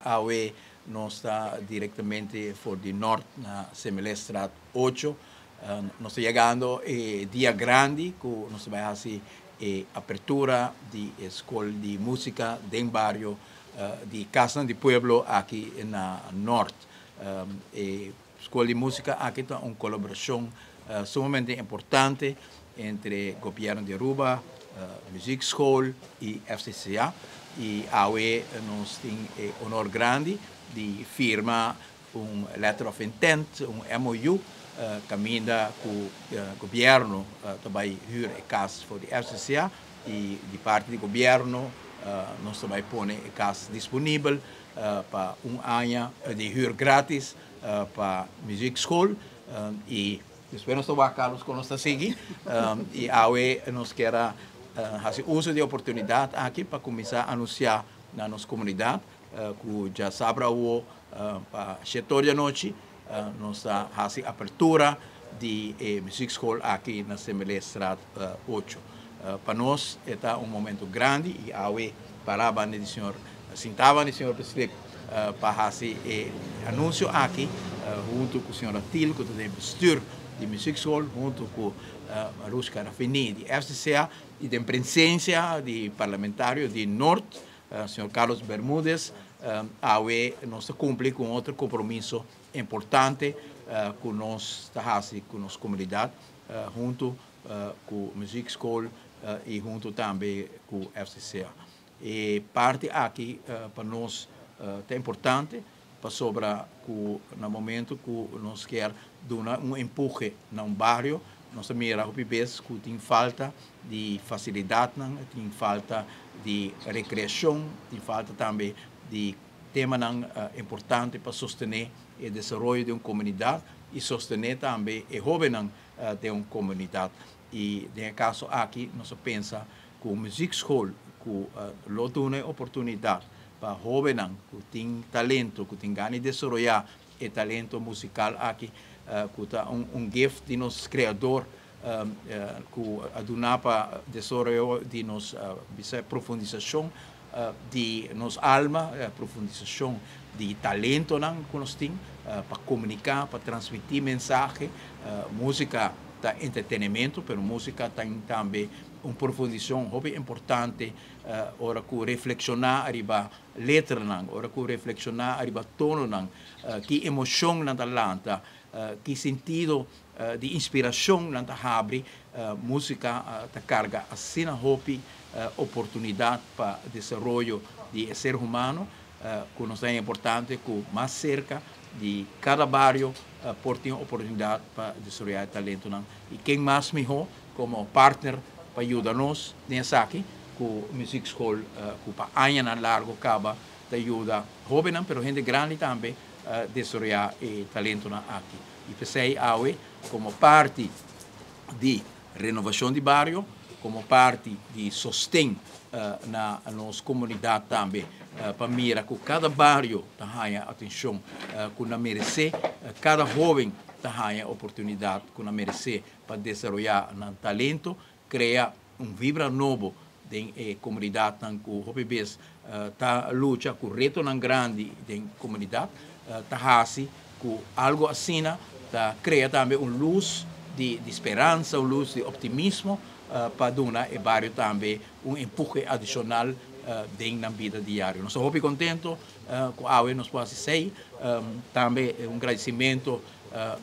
Awe nos ta directamente for di Noord na Semelestraat 8. Nos ta yegando e dia grandi cu nos ta bay haci e apertura di e scol di musica den bario di Casnan di Pueblo aki na Noord. E scol di musica aki ta un colaboracion sumamente importante entre Gobierno di Aruba, Muziekschool y FCCA y awe nos tin e honor grandi di firma un letter of intent, un MOU, caminda cu Gobierno ta bay huur e cas for di FCCA y di parti di Gobierno nos ta bay pone e cas disponibel pa un aña di huur gratis pa Muziekschool y despues nos ta wak Carlos con nos ta sigui. Y awe nos kier a haci uso di e oportunidad aki pa cuminsa anuncia na nos comunidad cu djasabra awo pa shetor di anochi nos ta haci apertura di e muziekschool aki na Semelestraat 8. Pa nos e ta un momento grandi y awe para banda di señor, sinta banda di señor Beslip pa haci e anuncio aki hunto cu señora Thiel cu ta den bestuur di muziekschool hunto cu Marushka Rafini di FCCA y den presencia di parlamentario di Noord, señor Carlos Bermudez. Awe nos ta cumpli cu un otro compromiso importante cu nos ta haci cu nos comunidad hunto cu muziekschool y hunto tambe cu FCCA. E parti aki pa nos ta importante pasobra cu na momento cu nos kier duna un empuhe na un bario, nos ta mira hopi bes cu tin falta di facilidadnan, tin falta di recreacion, tin falta tambe di temanan importante pa sostene e desaroyo di un comunidad y sostene tambe e hobennan den un comunidad. Y den e caso aki nos a pensa cu muziekschool cu lo duna e oportunidad pa hobennan cu tin talento, cu tin gana di desaroya e talento musical aki, cu ta un gift di nos creador cu a duna pa desaroyo di nos bisa profundisacion di nos alma, profundisacion di talentonan cu nos tin pa comunica, pa transmiti mensahe. Musica ta entretenimento, pero musica tin tambe un profundisacion hopi importante ora cu reflexiona ariba letranan, ora cu reflexiona ariba tononan, ki emocionnan ta lanta, ki sentido di inspiracion nan ta habri. Musica ta carga asina hopi oportunidad pa desaroyo di ser humano, cu nos ta importante cu mas cerca di cada bario por tin oportunidad pa desaroya talentonan. Y ken mas miho como partner pa yuda nos den esaki cu muziekschool, cu pa añanan largo caba ta yuda hobennan, pero hende grandi tambe, desaroya e talentonan aki. Y p'esey awe, como parti di renovacion di bario, como parti di sosten na nos comunidad tambe, pa mira cu cada bario ta haya atencion cu nan merece, cada hoben ta haya oportunidad cu nan merece pa desaroya nan talento, crea un vibra nobo den e comunidadnan cu hopi bes ta lucha cu retonan grandi den comunidad, ta haci cu algo asina ta crea tambe un luz di speransa, un luz di optimismo pa duna e bario tambe un empuhe adicional den nan bida diario. Nos ta hopi contento cu awe nos por haci esey. Tambe un agradecimento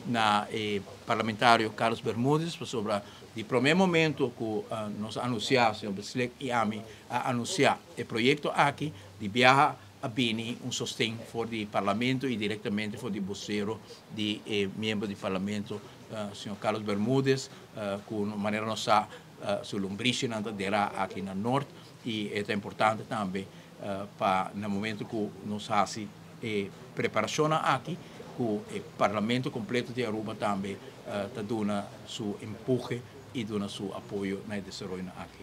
na e parlamentario Carlos Bermudez pasobra di prome momento cu nos a anuncia, señor Beslik y ami a anuncia e proyecto aki, di biaha a bini un sosten for di parlamento y directamente for di vocero di e miembro di parlamento, señor Carlos Bermudez, cu manera nos sa su lombrishi nan ta dera aki na Noord y ta importante tambe pa na momento cu nos haci e preparacionnan aki cu e parlamento completo di Aruba tambe ta duna su empuhe y duna su apoyo na e desaroyonan aki.